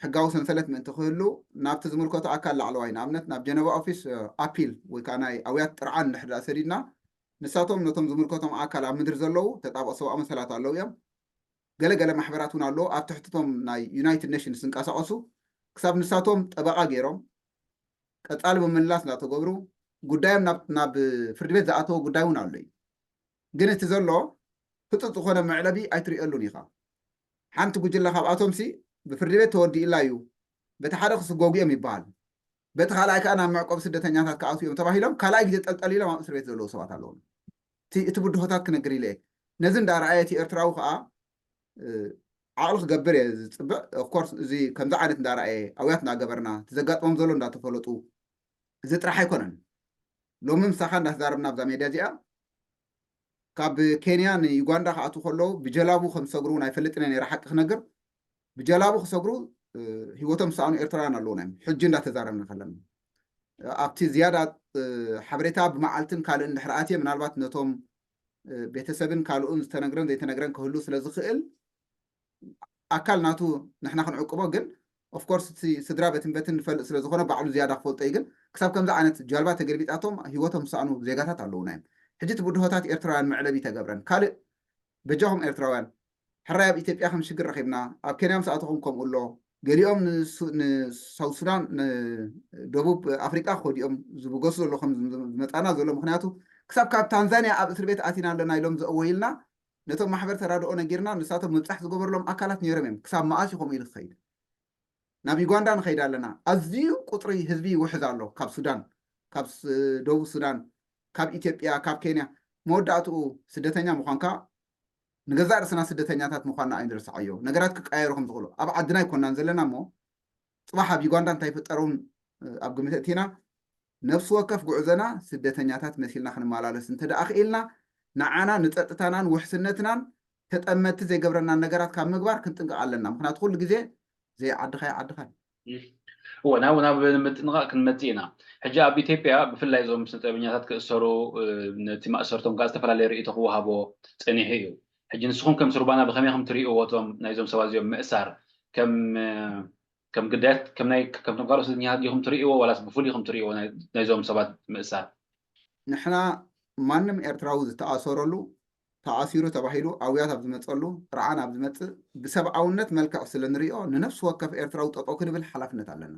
ሕጋዊ ሰንሰለት ምእንቲ ክህሉ ናብቲ ዝምልከቶ ኣካል ላዕለዋይ ንኣብነት ናብ ጀነቫ ኦፊስ ኣፒል ወይ ከዓ ናይ ኣውያት ጥርዓን እንድሕር ደኣ ሰዲድና ንሳቶም ነቶም ዝምልከቶም ኣካል ኣብ ምድሪ ዘለዉ ተጣበቕ ሰብኣዊ መሰላት ኣለዉ እዮም። ገለገለ ማሕበራት እውን ኣለዉ ኣብ ትሕትቶም ናይ ዩናይትድ ኔሽንስ ዝንቀሳቐሱ ክሳብ ንሳቶም ጠበቓ ገይሮም ቀፃሊ ምምላስ እናተገብሩ ጉዳዮም ናብ ፍርዲ ቤት ዝኣተወ ጉዳይ እውን ኣሎ እዩ። ግን እቲ ዘሎ ህፁፅ ዝኾነ መዕለቢ ኣይትሪእየሉን ኢኻ። ሓንቲ ጉጅለ ካብኣቶም ሲ ብፍርዲ ቤት ተወዲእላ እዩ በቲ ሓደ ክስጎጉ እዮም ይበሃል። በቲ ካልኣይ ከዓ ናብ መዕቆብ ስደተኛታት ክኣትዉ እዮም ተባሂሎም ካልኣይ ግዜ ጠልጠል ኢሎም ኣብ እስር ቤት ዘለዉ ሰባት ኣለዉ። እቲ ብድሆታት ክነግር ኢለ እየ። ነዚ እንዳረኣየ እቲ ኤርትራዊ ከዓ ዓቕሊ ክገብር እየ ዝፅብዕ። ኦፍኮርስ እዚ ከምዚ ዓይነት እንዳረኣየ ኣውያት እንዳገበርና እቲ ዘጋጥሞም ዘሎ እንዳተፈለጡ እዚ ጥራሕ ኣይኮነን። ሎሚ ምሳኻ እንዳተዛረብና ኣብዛ ሜድያ እዚኣ ካብ ኬንያ ንዩጋንዳ ክኣትዉ ከለዉ ብጀላቡ ከም ዝሰግሩ እውን ኣይፈልጥን እየ ነይረ ሓቂ ክነግር። ብጀላቡ ክሰግሩ ህይወቶም ዝሰኣኑ ኤርትራውያን ኣለዉና እዮም ሕጂ እንዳተዛረብና ከለና። ኣብቲ ዝያዳ ሓበሬታ ብመዓልትን ካልእን እንድሕር ኣትየ ምናልባት ነቶም ቤተሰብን ካልኡን ዝተነግረን ዘይተነግረን ክህሉ ስለ ዝኽእል ኣካል ናቱ ንሕና ክንዕቅቦ ግን ኦፍኮርስ እቲ ስድራ በትን በትን ንፈልጥ ስለ ዝኾነ ባዕሉ ዝያዳ ክፈልጦ እዩ። ግን ክሳብ ከምዚ ዓይነት ጃልባ ተገልቢጣቶም ህይወቶም ዝሰኣኑ ዜጋታት ኣለዉና እዮም። ሕጂ እቲ ብድሆታት ኤርትራውያን መዕለቢ ተገብረን ካልእ በጃኹም ኤርትራውያን ሕራይ ኣብ ኢትዮጵያ ከም ሽግር ረኺብና ኣብ ኬንያ ምስ ኣተኹም ከምኡ ኣሎ። ገሊኦም ንሳውት ሱዳን ንደቡብ ኣፍሪቃ ክኸዱ እዮም ዝብገሱ ዘሎ ከም ዝመፃና ዘሎ። ምክንያቱ ክሳብ ካብ ታንዛንያ ኣብ እስር ቤት ኣቲና ኣለና ኢሎም ዘእወይልና ነቶም ማሕበር ተራድኦ ነጊርና ንሳቶም ምብፃሕ ዝገበርሎም ኣካላት ነይሮም እዮም። ክሳብ መኣስ እዩ ከምኡ ኢሉ ክኸይድ? ናብ ዩጋንዳ ንኸይድ ኣለና። ኣዝዩ ቁፅሪ ህዝቢ ይውሕዝ ኣሎ። ካብ ሱዳን፣ ካብ ደቡብ ሱዳን፣ ካብ ኢትዮጵያ፣ ካብ ኬንያ። መወዳእትኡ ስደተኛ ምዃንካ ንገዛእ ርእስና ስደተኛታት ምዃንና ኣይንርሳዓዮ። ነገራት ክቀያየሩ ከም ዝኽእሉ ኣብ ዓድና ኣይኮናን ዘለና እሞ ፅባሕ ኣብ ዩጋንዳ እንታይ ይፍጠር እውን ኣብ ግምት እቲና ነፍሲ ወከፍ ጉዕዞና ስደተኛታት መሲልና ክንመላለስ እንተ ደኣ ክኢልና ንዓና ንፀጥታናን ውሕስነትናን ተጠመቲ ዘይገብረናን ነገራት ካብ ምግባር ክንጥንቀቕ ኣለና። ምክንያቱ ኩሉ ግዜ ዘይዓድኻ ይዓድኻ እዩ። እወ ናብ ናብ ምጥንቃቕ ክንመጽእ ኢና። ሕጂ ኣብ ኢትዮጵያ ብፍላይ እዞም ስነ ጥበበኛታት ክእሰሩ ነቲ ማእሰርቶም ከዓ ዝተፈላለየ ርእይቶ ክወሃቦ ጸኒሑ እዩ። ሕጂ ንስኹም ከም ስሩባና ብኸመይ ከም ትርእይዎ እቶም ናይዞም ሰባት እዚኦም ምእሳር ከም ከም ግዳያት ከም ናይ ከምቶም ካልኦት ስደተኛታት ዲኹም ትርእይዎ ዋላስ ብፍሉይ ከም ትርእይዎ ናይዞም ሰባት ምእሳር? ንሕና ማንም ኤርትራዊ ዝተኣሰረሉ ተኣሲሩ ተባሂሉ ኣውያት ኣብ ዝመፀሉ ጥርዓን ኣብ ዝመፅእ ብሰብኣውነት መልክዕ ስለ ንሪኦ ንነፍሲ ወከፍ ኤርትራዊ ጠጠው ክንብል ሓላፍነት ኣለና።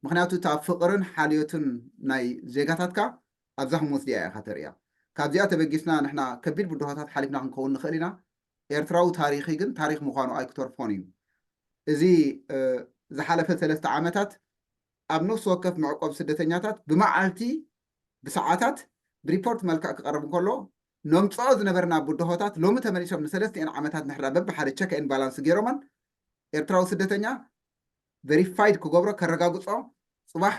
ምክንያቱ እታ ፍቕርን ሓልዮትን ናይ ዜጋታትካ ኣብዛ ህሞት እዚኣ ኢኻ ተርእያ። ካብዚኣ ተበጊስና ንሕና ከቢድ ብድሆታት ሓሊፍና ክንከውን ንኽእል ኢና። ኤርትራዊ ታሪኺ ግን ታሪኽ ምዃኑ ኣይክተርፎን እዩ። እዚ ዝሓለፈ ሰለስተ ዓመታት ኣብ ነፍሲ ወከፍ መዕቆብ ስደተኛታት ብመዓልቲ ብሰዓታት ብሪፖርት መልክዕ ክቐርብ እንከሎ ነምፅኦ ዝነበርና ብድሆታት ሎሚ ተመሊሶም ንሰለስቲኤን ዓመታት ንሕራ በብሓደ ቸክ ኤን ባላንስ ገይሮመን ኤርትራዊ ስደተኛ ቨሪፋይድ ክገብሮ ከረጋግፆ ፅባሕ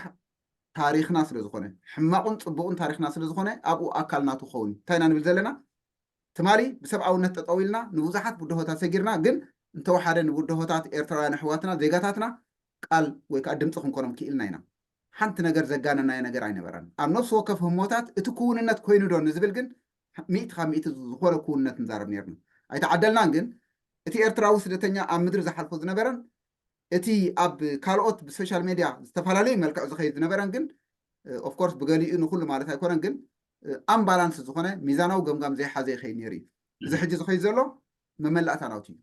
ታሪክና ስለ ዝኾነ ሕማቁን ፅቡቁን ታሪክና ስለ ዝኾነ ኣብኡ ኣካል ናቱ ክኸውን እዩ። እንታይ ኢና ንብል ዘለና? ትማሊ ብሰብኣውነት ጠጠው ኢልና ንብዙሓት ብድሆታት ሰጊርና ግን እንተወሓደ ንብድሆታት ኤርትራውያን ኣሕዋትና ዜጋታትና ቃል ወይ ከዓ ድምፂ ክንኮኖም ክኢልና ኢና። ሓንቲ ነገር ዘጋነናዮ ነገር ኣይነበረን። ኣብ ነፍሲ ወከፍ ህሞታት እቲ ክውንነት ኮይኑ ዶ ንዝብል ግን ሚእቲ ካብ ሚእቲ ዝኾነ ክውንነት ንዛረብ ነርና ኣይተዓደልናን። ግን እቲ ኤርትራዊ ስደተኛ ኣብ ምድሪ ዝሓልፎ ዝነበረን እቲ ኣብ ካልኦት ብሶሻል ሜድያ ዝተፈላለዩ መልክዕ ዝኸይድ ዝነበረን ግን ኦፍኮርስ ብገሊኡ ንኩሉ ማለት ኣይኮነን ግን ኣምባላንስ ዝኾነ ሚዛናዊ ገምጋም ዘይሓዘ ይኸይድ ነይሩ እዩ። እዚ ሕጂ ዝኸይድ ዘሎ መመላእታ ናውቲ እዩ።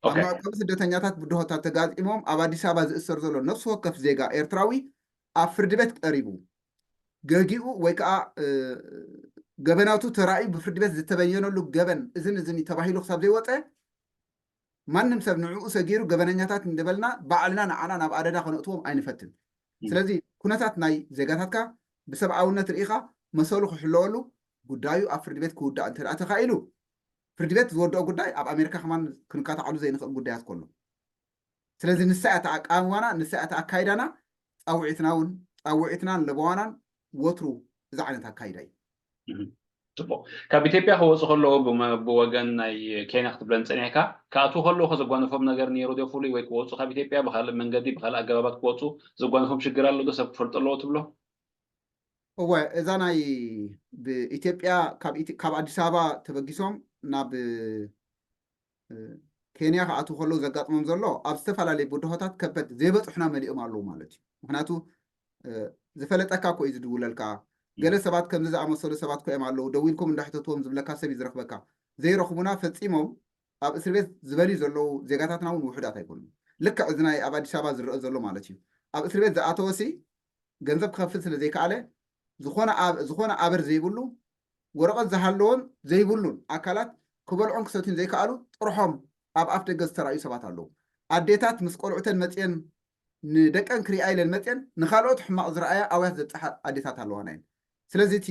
ኣብ መዕቆቢ ስደተኛታት ብድሆታት ተጋጢሞም ኣብ ኣዲስ ኣበባ ዝእሰር ዘሎ ነፍሲ ወከፍ ዜጋ ኤርትራዊ ኣብ ፍርዲ ቤት ቀሪቡ ገጊኡ ወይ ከዓ ገበናቱ ተራእዩ ብፍርዲ ቤት ዝተበየነሉ ገበን እዝን እዝን እዩ ተባሂሉ ክሳብ ዘይወፀ ማንም ሰብ ንዕኡ ሰጊሩ ገበነኛታት እንደበልና ባዕልና ንዓና ናብ ኣደዳ ከነእትዎም ኣይንፈትን። ስለዚ ኩነታት ናይ ዜጋታትካ ብሰብኣውነት ርኢኻ መሰሉ ክሕለወሉ ጉዳዩ ኣብ ፍርዲ ቤት ክውዳእ እንተ ተኻኢሉ ፍርዲ ቤት ዝወደኦ ጉዳይ ኣብ ኣሜሪካ ከማን ክንካታዓሉ ዘይንኽእል ጉዳያት ከሎ ስለዚ ንሳ እያ ተኣቃምዋና ንሳ እያ ተኣካይዳና ፃውዒትና እውን ፃውዒትናን ለበዋናን ወትሩ እዚ ዓይነት ኣካይዳ እዩ። ፅቡቅ ካብ ኢትዮጵያ ክወፁ ከለዉ ብወገን ናይ ኬንያ ክትብለን ፀኒሕካ ክኣትዉ ከለዉ ከዘጓነፎም ነገር ነይሩ ዶ ፍሉይ ወይ ክወፁ ካብ ኢትዮጵያ ብካልእ መንገዲ ብካልእ ኣገባባት ክወፁ ዘጓነፎም ሽግር ኣሎ ዶ ሰብ ክፈልጡ ኣለዎ ትብሎ? እወ እዛ ናይ ብኢትዮጵያ ካብ ኣዲስ ኣበባ ተበጊሶም ናብ ኬንያ ክኣትዉ ከለዉ ዘጋጥሞም ዘሎ ኣብ ዝተፈላለዩ ብድሆታት ከበድ ዘይበፅሑና መሊኦም ኣለዉ ማለት እዩ። ምክንያቱ ዝፈለጠካ እኮ እዩ ዝድውለልካ። ገለ ሰባት ከምዚ ዝኣመሰሉ ሰባት ኮ እዮም ኣለዉ ደዊልኩም እንዳሕተትዎም ዝብለካ ሰብ እዩ ዝረክበካ። ዘይረኽቡና ፈፂሞም ኣብ እስር ቤት ዝበልዩ ዘለዉ ዜጋታትና እውን ውሑዳት ኣይኮኑን። ልክዕ እዚ ናይ ኣብ ኣዲስ ኣበባ ዝረአ ዘሎ ማለት እዩ። ኣብ እስር ቤት ዝኣተወሲ ገንዘብ ክኸፍል ስለ ዘይከኣለ ዝኾነ ኣበር ዘይብሉ ወረቐት ዝሃለዎን ዘይብሉን ኣካላት ክበልዖን ክሰትዩን ዘይከኣሉ ጥርሖም ኣብ ኣፍ ደገ ዝተራእዩ ሰባት ኣለዉ። ኣዴታት ምስ ቆልዑተን መፅየን ንደቀን ክሪኣ ኢለን መፅየን ንካልኦት ሕማቕ ዝረኣያ ኣውያት ዘብፅሓ ኣዴታት ኣለዋና እየን። ስለዚ እቲ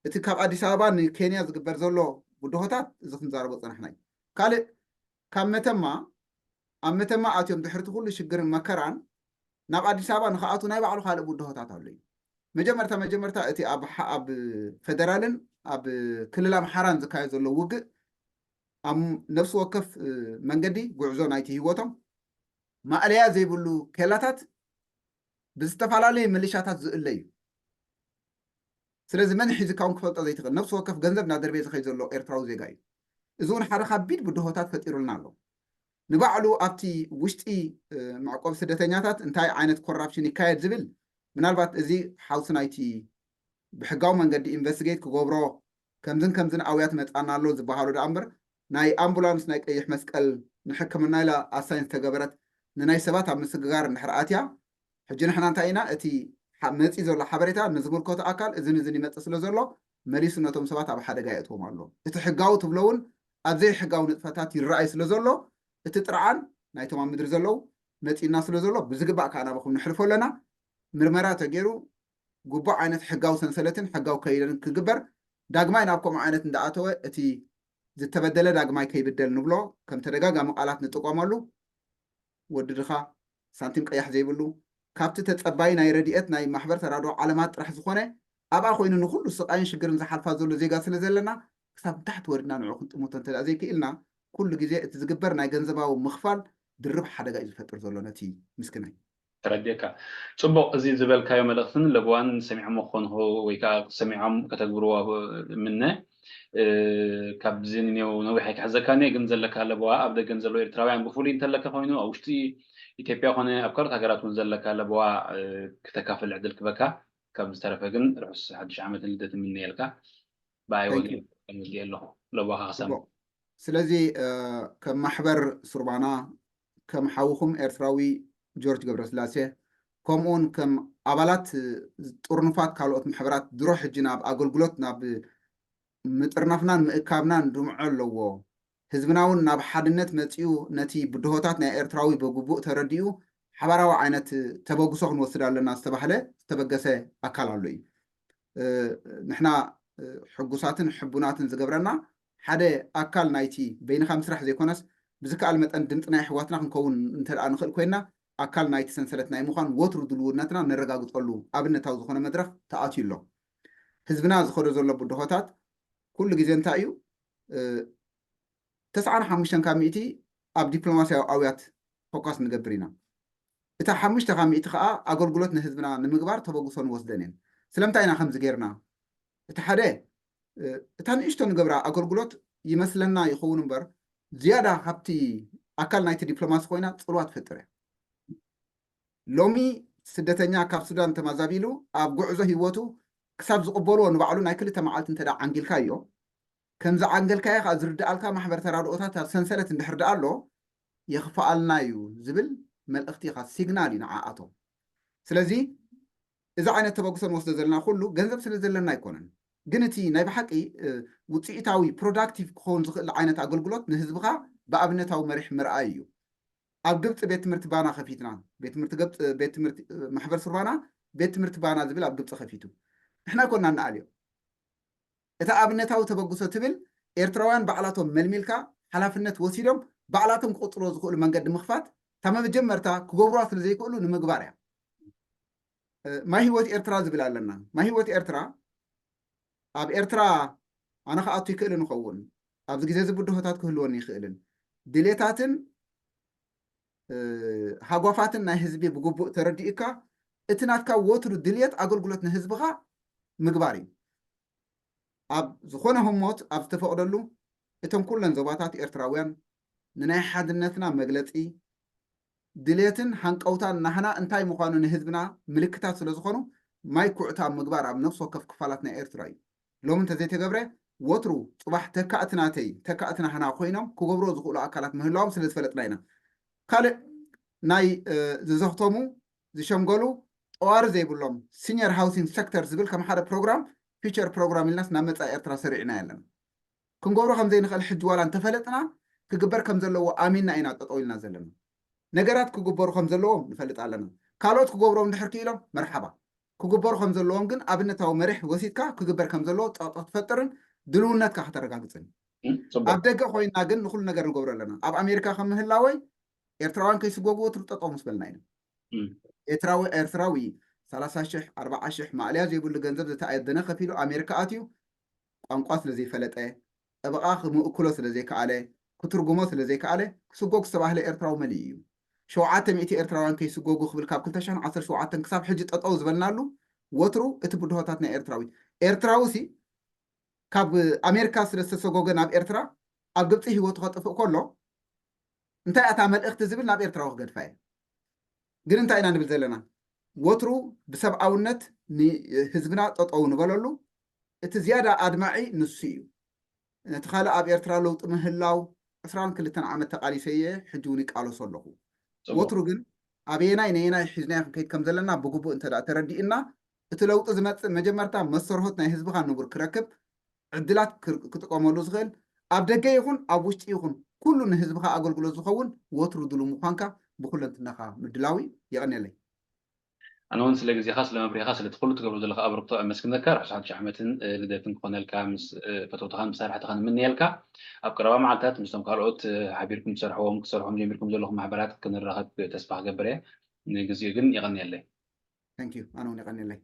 እቲ ካብ ኣዲስ ኣበባ ንኬንያ ዝግበር ዘሎ ብድሆታት እዚ ክንዛረቦ ፀናሕና እዩ። ካልእ ካብ መተማ ኣብ መተማ ኣትዮም ድሕርቲ ኩሉ ሽግርን መከራን ናብ ኣዲስ ኣበባ ንክኣቱ ናይ ባዕሉ ካልእ ብድሆታት ኣሎ እዩ። መጀመርታ መጀመርታ እቲ ኣብ ፈደራልን ኣብ ክልል ኣምሓራን ዝካየድ ዘሎ ውግእ ኣብ ነፍሲ ወከፍ መንገዲ ጉዕዞ ናይቲ ህይወቶም ማእለያ ዘይብሉ ኬላታት ብዝተፈላለዩ ምልሻታት ዝእለ እዩ። ስለዚ መን ሒዝካ እውን ክፈልጦ ዘይትኽእል ነብሲ ወከፍ ገንዘብ እናደርበየ ዝኸይ ዘሎ ኤርትራዊ ዜጋ እዩ። እዚ እውን ሓደ ካቢድ ብድሆታት ፈጢሩልና ኣሎ። ንባዕሉ ኣብቲ ውሽጢ መዕቆብ ስደተኛታት እንታይ ዓይነት ኮራፕሽን ይካየድ ዝብል ምናልባት እዚ ሓውሲ ናይቲ ብሕጋዊ መንገዲ ኢንቨስቲጌት ክገብሮ ከምዝን ከምዝን ኣውያት መፃና ኣሎ ዝበሃሉ ደኣ እምበር ናይ ኣምቡላንስ ናይ ቀይሕ መስቀል ንሕክምና ኢላ ኣሳይን ዝተገበረት ንናይ ሰባት ኣብ ምስግጋር እንድሕር ኣትያ ሕጂ ንሕና እንታይ ኢና እቲ መፂ ዘሎ ሓበሬታ ንዝምልከቱ ኣካል እዝን እዝን ይመፅእ ስለ ዘሎ መሊሱ ነቶም ሰባት ኣብ ሓደጋ የእትዎም ኣሎ። እቲ ሕጋዊ ትብሎ እውን ኣብ ዘይሕጋዊ ንጥፈታት ይረኣይ ስለ ዘሎ እቲ ጥርዓን ናይቶም ኣብ ምድሪ ዘለዉ መፂና ስለ ዘሎ ብዝግባእ ከዓ ናባኹም ንሕልፎ ኣለና። ምርመራ ተገይሩ ግቡእ ዓይነት ሕጋዊ ሰንሰለትን ሕጋዊ ከይደን ክግበር ዳግማይ ናብ ከምኡ ዓይነት እንዳኣተወ እቲ ዝተበደለ ዳግማይ ከይብደል ንብሎ ከም ተደጋጋሚ ቃላት ንጥቀመሉ ወዲ ድኻ ሳንቲም ቀያሕ ዘይብሉ ካብቲ ተጸባይ ናይ ረድኤት ናይ ማሕበር ተራድኦ ዓለማት ጥራሕ ዝኾነ ኣብኣ ኮይኑ ንኹሉ ስቃይን ሽግርን ዝሓልፋ ዘሎ ዜጋ ስለ ዘለና ክሳብ ታሕቲ ወርድና ንዑ ክንጥምቶ እንተ ዘይክኢልና ኩሉ ግዜ እቲ ዝግበር ናይ ገንዘባዊ ምኽፋል ድርብ ሓደጋ እዩ ዝፈጥር ዘሎ ነቲ ምስክናይ። ተረዲእካ። ጽቡቕ፣ እዚ ዝበልካዮ መልእኽትን ለበዋን ሰሚዖሞ ክኾኑ ወይ ከዓ ሰሚዖም ከተግብርዎ እምነ። ካብዚ ንኔው ነዊሕ ኣይክሕዘካን እየ፣ ግን ዘለካ ለበዋ ኣብ ደገን ዘለዉ ኤርትራውያን ብፍሉይ እንተለካ ኮይኑ ኣብ ውሽጢ ኢትዮጵያ ኮነ ኣብ ካልኦት ሃገራት እውን ዘለካ ለበዋ ክተካፍል ዕድል ክበካ። ካብ ዝተረፈ ግን ርሑስ ሓድሽ ዓመትን ልደትን ምነየልካ። ብኣይ ወገን ከምዝየ ኣለኹ ለበዋኻ ክሰምዕ። ስለዚ ከም ማሕበር ሱርባና ከም ሓውኹም ኤርትራዊ ጆርጅ ገብረስላሴ ከምኡውን ከም ኣባላት ጥርኑፋት ካልኦት ማሕበራት ድሮ ሕጂ ናብ ኣገልግሎት ናብ ምጥርናፍናን ምእካብናን ድምዖ ኣለዎ። ህዝብና እውን ናብ ሓድነት መፂኡ ነቲ ብድሆታት ናይ ኤርትራዊ ብግቡእ ተረዲኡ ሓባራዊ ዓይነት ተበግሶ ክንወስድ ኣለና ዝተባህለ ዝተበገሰ ኣካል ኣሎ እዩ። ንሕና ሕጉሳትን ሕቡናትን ዝገብረና ሓደ ኣካል ናይቲ በይንኻ ምስራሕ ዘይኮነስ ብዝከኣል መጠን ድምፂ ናይ ኣሕዋትና ክንከውን እንተ ንኽእል ኮይና ኣካል ናይቲ ሰንሰለት ናይ ምዃን ወትሩ ድልውነትና ነረጋግፀሉ ኣብነታዊ ዝኾነ መድረኽ ተኣትዩ ኣሎ። ህዝብና ዝኸዶ ዘሎ ብድሆታት ኩሉ ግዜ እንታይ እዩ ተስዓን ሓሙሽተን ካብ ሚእቲ ኣብ ዲፕሎማስያዊ ኣውያት ፎካስ ንገብር ኢና። እታ ሓሙሽተ ካብ ሚእቲ ከዓ ኣገልግሎት ንህዝብና ንምግባር ተበግሶ ንወስደን እየን። ስለምንታይ ኢና ከምዚ ጌርና? እቲ ሓደ እታ ንእሽቶ ንገብራ ኣገልግሎት ይመስለና ይኸውን እምበር ዝያዳ ካብቲ ኣካል ናይቲ ዲፕሎማሲ ኮይና ፅልዋ ትፈጥር እያ። ሎሚ ስደተኛ ካብ ሱዳን ተማዛቢሉ ኣብ ጉዕዞ ህይወቱ ክሳብ ዝቕበልዎ ንባዕሉ ናይ ክልተ መዓልቲ እንተ ዓንጊልካዮ ከም ዝዓንገልካዮ ከዓ ዝርድኣልካ ማሕበር ተራድኦታት ኣብ ሰንሰለት እንድሕር ደኣ ኣሎ የኽፍኣልና እዩ ዝብል መልእኽቲ ኢኻ ሲግናል እዩ ንዓኣቶም። ስለዚ እዚ ዓይነት ተበግሶ ንወስዶ ዘለና ኩሉ ገንዘብ ስለ ዘለና ኣይኮነን፣ ግን እቲ ናይ ብሓቂ ውፅኢታዊ ፕሮዳክቲቭ ክኸውን ዝኽእል ዓይነት ኣገልግሎት ንህዝብኻ ብኣብነታዊ መሪሕ ምርኣይ እዩ። ኣብ ግብፂ ቤት ትምህርቲ ባና ከፊትና፣ ቤት ትምህርቲ ግብፂ፣ ቤት ትምህርቲ ማሕበር ሱርባና ቤት ትምህርቲ ባና ዝብል ኣብ ግብፂ ከፊቱ ንሕና ኮና ንኣልዮ እታ ኣብነታዊ ተበግሶ ትብል ኤርትራውያን ባዕላቶም መልሚልካ ሓላፍነት ወሲዶም ባዕላቶም ክቕፅልዎ ዝኽእሉ መንገዲ ምኽፋት እታ መጀመርታ ክገብሩዋ ስለ ዘይክእሉ ንምግባር እያ። ማይ ህይወት ኤርትራ ዝብል ኣለና። ማይ ህይወት ኤርትራ ኣብ ኤርትራ ኣነ ክኣቱ ይክእል ንኸውን ኣብዚ ግዜ እዚ ብድሆታት ክህልወኒ ይኽእልን ድሌታትን ሃጓፋትን ናይ ህዝቢ ብግቡእ ተረዲእካ እቲ ናትካ ወትሩ ድልየት ኣገልግሎት ንህዝብኻ ምግባር እዩ። ኣብ ዝኾነ ህሞት ኣብ ዝተፈቕደሉ እቶም ኩለን ዞባታት ኤርትራውያን ንናይ ሓድነትና መግለፂ ድሌትን ሃንቀውታን ናህና እንታይ ምዃኑ ንህዝብና ምልክታት ስለ ዝኾኑ ማይ ኩዕታ ኣብ ምግባር ኣብ ነፍሲ ወከፍ ክፋላት ናይ ኤርትራ እዩ። ሎሚ እንተዘይተገብረ ወትሩ ፅባሕ ተካእቲ ናተይ ተካእቲ ናህና ኮይኖም ክገብርዎ ዝኽእሉ ኣካላት ምህላዎም ስለ ዝፈለጥና ኢና። ካልእ ናይ ዝዘኽተሙ ዝሸምገሉ ጠዋሪ ዘይብሎም ሲኒየር ሃውሲንግ ሴክተር ዝብል ከም ሓደ ፕሮግራም ፊቸር ፕሮግራም ኢልናስ ናብ መፃኢ ኤርትራ ሰሪዕና ኣለና። ክንገብሮ ከም ዘይንኽእል ሕጂ ዋላ እንተፈለጥና ክግበር ከም ዘለዎ ኣሚንና ኢና ጠጠው ኢልና ዘለና። ነገራት ክግበሩ ከም ዘለዎም ንፈልጥ ኣለና። ካልኦት ክገብሮም እንድሕር ክኢሎም መርሓባ። ክግበሩ ከም ዘለዎም ግን ኣብነታዊ መሪሕ ወሲድካ ክግበር ከም ዘለዎ ፀቕጢ ክትፈጥርን ድልውነትካ ከተረጋግፅን። ኣብ ደገ ኮይና ግን ንኩሉ ነገር ንገብሮ ኣለና። ኣብ ኣሜሪካ ከም ምህላወይ ኤርትራውያን ከይስጎጉ ወትሩ ጠጠው ምስ በልና ኢና። ኤርትራዊ ኤርትራዊ ሰላሳ ሽሕ ኣርባዓ ሽሕ ማእለያ ዘይብሉ ገንዘብ ዝተኣየደነ ከፊሉ ኣሜሪካ ኣትዩ ቋንቋ ስለ ዘይፈለጠ፣ ጠበቓ ክምእክሎ ስለ ዘይከኣለ፣ ክትርጉሞ ስለ ዘይከኣለ፣ ክስጎግ ዝተባህለ ኤርትራዊ መሊኡ እዩ። ሸውዓተ ሚእቲ ኤርትራውያን ከይስጎጉ ክብል ካብ ክልተ ሽሕን ዓሰርተ ሸውዓተን ክሳብ ሕጂ ጠጠው ዝበልናሉ ወትሩ እቲ ብድሆታት ናይ ኤርትራዊ ኤርትራዊ ሲ ካብ ኣሜሪካ ስለ ዝተሰጎገ ናብ ኤርትራ ኣብ ግብፂ ህይወቱ ከጥፍእ ከሎ እንታይ እታ መልእኽቲ ዝብል ናብ ኤርትራዊ ክገድፋ እየ። ግን እንታይ ኢና ንብል ዘለና? ወትሩ ብሰብኣውነት ንህዝብና ጠጠው ንበለሉ። እቲ ዝያዳ ኣድማዒ ንሱ እዩ። ነቲ ካልእ ኣብ ኤርትራ ለውጢ ምህላው ዕስራን ክልተን ዓመት ተቓሊሰ እየ፣ ሕጂ እውን ይቃለሶ ኣለኹ። ወትሩ ግን ኣበየናይ ነየናይ ሒዝናዮ ክንከይድ ከም ዘለና ብግቡእ እንተ ደኣ ተረዲእና፣ እቲ ለውጢ ዝመጽእ መጀመርታ መሰርሆት ናይ ህዝብኻ ንቡር ክረክብ ዕድላት ክር- ክጥቀመሉ ዝኽእል ኣብ ደገ ይኹን ኣብ ውሽጢ ይኹን ኩሉ ንህዝብኻ ኣገልግሎት ዝኸውን ወትሩ ድሉ ምዃንካ ብኩለንትናኻ ምድላው እዩ። የቐንየለይ። ኣነ እውን ስለ ግዜኻ፣ ስለ መብሪኻ፣ ስለቲ ኩሉ ትገብሮ ዘለኻ ኣበርክቶ ኣመስግነካ። ርሑስ ሓድሽ ዓመትን ልደትን ክኾነልካ ምስ ፈተውትኻን መሳርሕትኻን እምንየልካ። ኣብ ቀረባ መዓልታት ምስቶም ካልኦት ሓቢርኩም ትሰርሕዎም ክትሰርሖም ጀሚርኩም ዘለኹም ማሕበራት ክንራኸብ ተስፋ ክገብር እየ። ንግዚኡ ግን የቐንየለይ። ኣነ እውን የቐንየለይ።